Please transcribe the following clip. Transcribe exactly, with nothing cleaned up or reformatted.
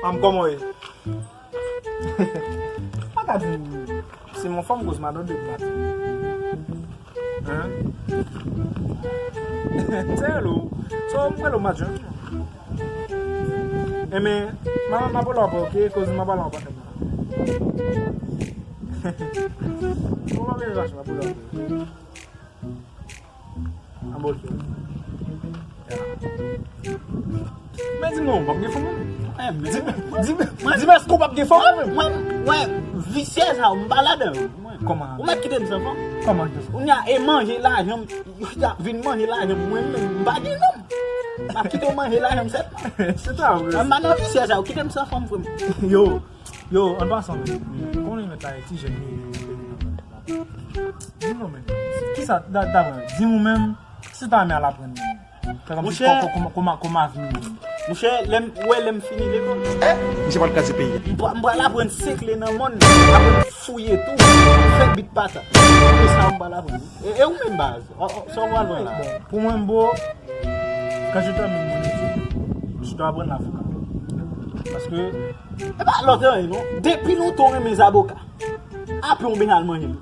Manm, kòman w ye? Pa ka di m, si m yon fanm koz madanm de bat. Hein? Se rele w. So, m rele w madanm. Enben, m a, m a pale w apre, ok? Koz m a pale w apre. Bon, m a pale w apre. An bon, ok. Men di m non, w p ap gen fanm, non? Di m, di m, di m, èske w p ap gen fanm? Mwen, mwen, visye sa, m pa ladan. Kòman? Ou mèt kite m san fanm. Kòman kite m san fanm? Kounye a, e manje lajan m, y ap vin manje lajan m, mwen menm, m pa gen nonm. M ap kite w manje lajan m sèlman. Se ta vre. Mwen pa nan visye sa, ou kite m san fanm, frè m. Yo, yo, an pasan, konnen mèt la, e ti jèn li ye, li ye. Di m non, men. Kisa, da-, dabò, di m ou menm, si w ta renmen al aprann, men. Monchè, kòman, kòman, kòman avni w? Monchè, lè m, ou wè lè m fini lekòl. Misye pral kraze peyi a. M pra-, m pral aprann sekle nan mòn, aprann fouye tou, fè bit patat. Se sa m pral aprann. E, e ou menm baz? Sa w pral aprann la? Bon, pou mwen, bro, quand je termine mon étude, je dois apprendre l'avocat. Paske e pa lòt anyen non. Depi lontan w renmen zaboka, apre w bezwen al manje l.